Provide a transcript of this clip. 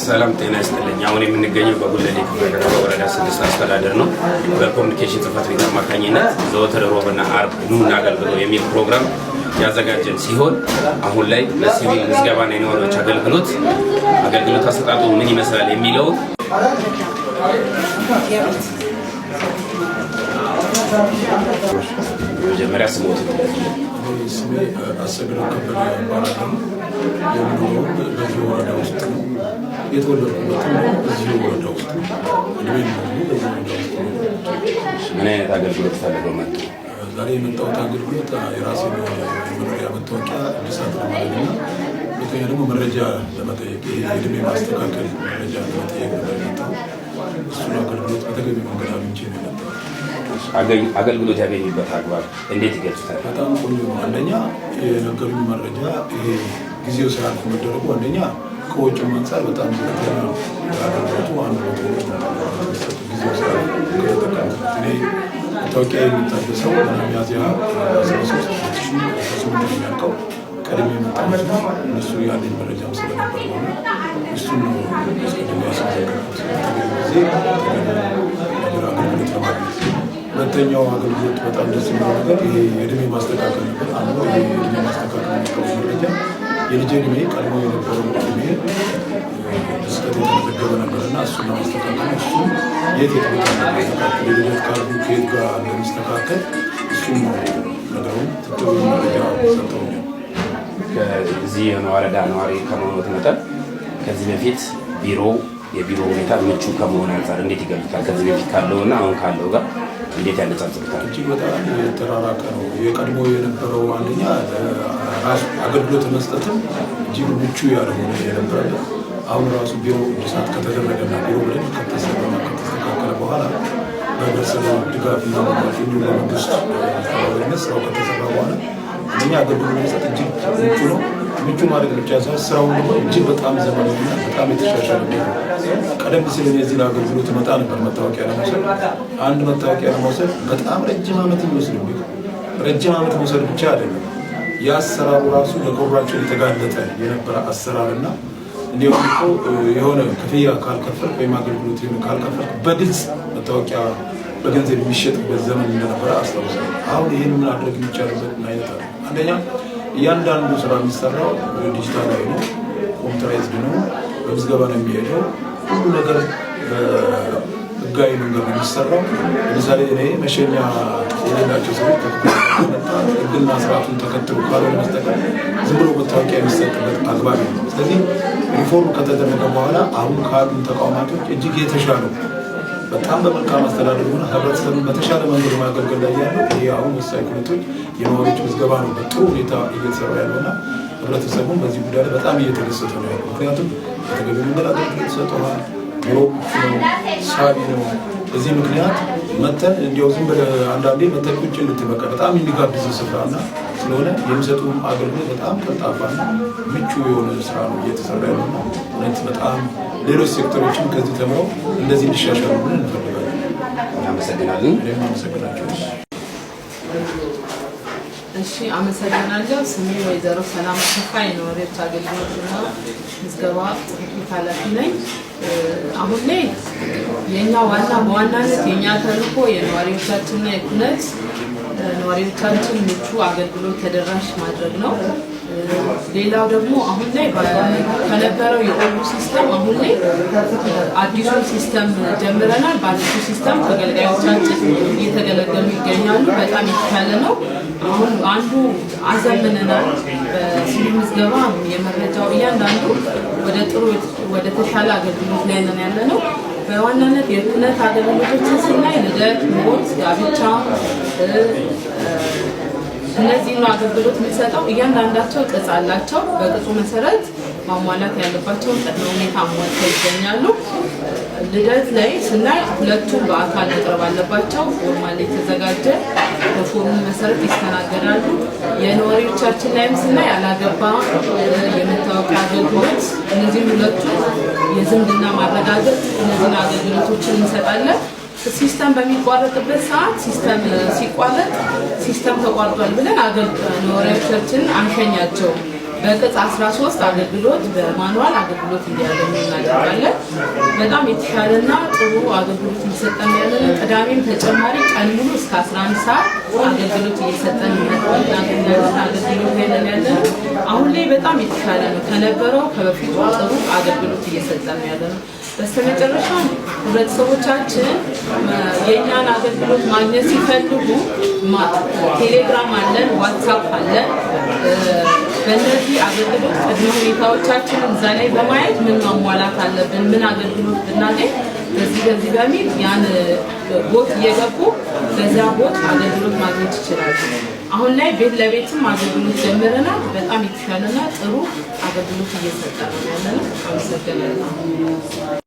ሰላም ጤና ይስጥልኝ። አሁን የምንገኘው በጉለሌ ክፍለ ከተማ ወረዳ 6 አስተዳደር ነው። በኮሚኒኬሽን ጽሕፈት ቤት አማካኝነት ዘወትር ሮብና አርብ ኑ እናገልግሎ የሚል ፕሮግራም ያዘጋጀን ሲሆን አሁን ላይ በሲቪል ምዝገባና የነዋሪዎች አገልግሎት አሰጣጡ ምን ይመስላል የሚለው መጀመሪያ ስሞት። ስሜ አሰግደው ከበደ እባላለሁ። የምኖረውም በዚሁ ወረዳ ውስጥ ነው። የተወለድኩበትም በዚሁ ወረዳ ውስጥ ነው። እድሜም ደግሞ በዚሁ ወረዳ ውስጥ ነው። ምን አይነት አገልግሎት ፈልገው መጡ? ዛሬ የመጣሁት አገልግሎት የራሴን የመኖሪያ መታወቂያ እድሳት ለማድረግ እና ሁለተኛ ደግሞ መረጃ ለመጠየቅ፣ የእድሜ ማስተካከል መረጃ ለመጠየቅ ነበር የመጣሁት። እሱን አገልግሎት በተገቢ መንገድ አግኝቼ ነው የመጣሁት። አገልግሎት ያገኙበት አግባብ እንዴት ይገልጹታል? በጣም ቆንጆ ነው። አንደኛ የነገሩኝ መረጃ ይሄ ጊዜው ሳያልፍ መደረጉ አንደኛ ከወጪው አንጻር በጣም ዝቅተኛ ነው። አገልግሎቱ 100 ብር ነው ጊዜው ሳያልፍ ከተጠቀምኩበት። እኔ መታወቂያ የሚታደሰው ሚያዝያ 13 2018 ነው የሚያልቀው። ቀድሜ የመጣሁት እነሱ ያለኝ መረጃም ስለነበር ነው። እሱን ነው አስቀድሜ ያስመዘገብኩት። በተገቢ ጊዜ ተገቢ ነገር አገልግሎት ለማግኘት። ሁለተኛው አገልግሎት በጣም ደስ የሚለው ነገር ይሄ የእድሜ ማስተካከል ነበር። አንዱ ይሄ የእድሜ ማስተካከል የመጣው መረጃ የልጅ እድሜ ቀድሞ የነበረው እድሜ በስህተት የተመዘገበ ነበር እና እሱን ለማስተካከል እሱም የት የት ቦታ እንደሚስተካከል፣ የልደት ካርዱ ከየት ጋር እንደሚስተካከል እሱም ነው ነገሩን ትክክለኛ መረጃ ሰጥተውኛል። ከዚህ የወረዳ ነዋሪ ከመሆኑት መጠን ከዚህ በፊት የቢሮ ሁኔታ ምቹ ከመሆን አንጻር እንዴት ይገልጹታል? ከዚህ በፊት ካለውና አሁን ካለው ጋር እንዴት ያነጻጽሩታል? እጅግ በጣም የተራራቀ ነው። የቀድሞ የነበረው አንደኛ ራሱ አገልግሎት መስጠትም እጅግ ምቹ ያልሆነ የነበረበት፣ አሁን ራሱ ቢሮ እድሳት ከተደረገና ቢሮ በደንብ ከተሰራና ከተስተካከለ በኋላ፣ በህብረተሰቡ ድጋፍና መጓዝ እንዲሁም በመንግስት አስተባባሪነት ስራው ከተሰራ በኋላ አንደኛ አገልግሎት መስጠት እጅግ ምቹ ነው። ምቹ ማድረግ ብቻ ሳይሆን ስራውን ደግሞ እጅግ በጣም ዘመናዊና በጣም የተሻሻለ ነው። ቀደም ሲል እኔ እዚህ ለአገልግሎት እመጣ ነበር መታወቂያ ለመውሰድ። አንድ መታወቂያ ለመውሰድ በጣም ረጅም ዓመት የሚወስድብህ፣ ረጅም ዓመት መውሰድ ብቻ አይደለም፣ የአሰራሩ ራሱ ለ corruption የተጋለጠ የነበረ አሰራር እና እንዲሁም እኮ የሆነ ክፍያ ካልከፈልክ ወይም አገልግሎት የሆነ ካልከፈልክ በግልጽ መታወቂያ በገንዘብ የሚሸጥበት ዘመን እንደነበረ አስታውሳለሁ። አሁን ይህን ማድረግ የሚቻልበት አይነት አለ። አንደኛ እያንዳንዱ ስራ የሚሰራው ዲጂታላዊ ነው፣ computerized ነው፣ በምዝገባ ነው የሚሄደው። ሁሉ ነገር በህጋዊ መንገድ ነው የሚሰራው። ለምሳሌ እኔ መሸኛ የሌላቸው ሰዎች መጣ ህግና ስርዓቱን ተከትሎ ካልሆነ በስተቀር ዝም ብሎ መታወቂያ የሚሰጥበት አግባብ ነው። ስለዚህ ሪፎርም ከተደረገ በኋላ አሁን ካሉ ተቋማቶች እጅግ የተሻለው፣ በጣም በመልካም አስተዳደር ሆነ ህብረተሰቡን በተሻለ መንገድ ማገልገል ላይ ያለው ይሄ አሁን ወሳኝ ኩነቶች የነዋሪዎች ምዝገባ ነው። በጥሩ ሁኔታ እየተሰራ ያለውና ህብረተሰቡን በዚህ ጉዳይ ላይ በጣም እየተደሰተ ነው ያለው። ምክንያቱም በተገቢ መንገድ አገልግሎት ይሰጠዋል። ቢሮ ምቹ ነው፣ ሳቢ ነው። በዚህ ምክንያት መተን እንዲያው ዝም ብለህ አንዳንዴ መተን ቁጭ እንድትል በቃ በጣም የሚጋብዝ ስፍራ እና ስለሆነ የሚሰጡ አገልግሎት በጣም ቀልጣፋና ምቹ የሆነ ስራ ነው እየተሰራ ያለውና እውነት በጣም ሌሎች ሴክተሮችም ከዚህ ተምረው እንደዚህ እንዲሻሻሉ ብለን እንፈልጋለን። እናመሰግናለን። እኔም አመሰግናቸው። እሺ፣ አመሰግናለሁ። ስሜ ወይዘሮ ሰላም አሰፋ የነዋሪዎች አገልግሎትና ምዝገባ ጽሕፈት ቤት ኃላፊ ነኝ። አሁን ላይ የኛ ዋና በዋናነት የኛ ተልዕኮ የነዋሪዎቻችንና የኩነት ነዋሪዎቻችን ምቹ አገልግሎት ተደራሽ ማድረግ ነው። ሌላው ደግሞ አሁን ላይ ከነበረው የ old ኡ system አሁን ላይ አዲሱን system ጀምረናል። በአዲሱ system ተገልጋዮቻችን እየተገለገሉ ይገኛሉ። በጣም የተሻለ ነው። አሁን አንዱ አዘምነናል። በሲቪል ምዝገባ የመረጃው እያንዳንዱ ወደ ጥሩ ወደ ተሻለ አገልግሎት ላይ ነን ያለ ነው። በዋናነት የኩነት አገልግሎቶችን ስናይ ልደት፣ ሞት፣ ጋብቻ፣ እነዚህን ነው አገልግሎት የምንሰጠው። እያንዳንዳቸው ቅጽ አላቸው። በቅጹ መሰረት ማሟላት ያለባቸውን ቅድመ ሁኔታ አሟልተው ይገኛሉ። ልደት ላይ ስናይ ሁለቱም በአካል መቅረብ አለባቸው። ፎርም የተዘጋጀ በፎርሙ መሰረት ይስተናገዳሉ። የነዋሪዎቻችን ላይም ስናይ ያላገባ የመታወቂያ አገልግሎት፣ እነዚህም ሁለቱ የዝምድና ማረጋገጥ፣ እነዚህን አገልግሎቶችን እንሰጣለን። System በሚቋረጥበት ሰዓት system ሲቋረጥ system ተቋርጧል ብለን ነዋሪዎቻችንን አንሸኛቸውም። በቅጽ 13 አገልግሎት በ manual አገልግሎት እንዲያገኙ እናደርጋለን። በጣም የተሻለና ጥሩ አገልግሎት እየሰጠን ያለን። ቅዳሜም ተጨማሪ ቀን ሙሉ እስከ 11 ሰዓት አገልግሎት እየሰጠን እናገኛለን። አገልግሎት ላይ ነን ያለነው። አሁን ላይ በጣም የተሻለ ነው ከነበረው ከበፊቱ ጥሩ አገልግሎት እየሰጠን ነው ያለነው። በስተመጨረሻ ህብረተሰቦቻችን የእኛን አገልግሎት ማግኘት ሲፈልጉ ቴሌግራም አለን፣ ዋትሳፕ አለን። በእነዚህ አገልግሎት ቅድመ ሁኔታዎቻችንን እዛ ላይ በማየት ምን ማሟላት አለብን፣ ምን አገልግሎት ብናገኝ በዚህ በዚህ በሚል ያን bot እየገቡ በዚያ bot አገልግሎት ማግኘት ይችላሉ። አሁን ላይ ቤት ለቤትም አገልግሎት ጀምረናል። በጣም የተሻለና ጥሩ አገልግሎት እየሰጠ ነው ያለነው። አመሰግናለሁ።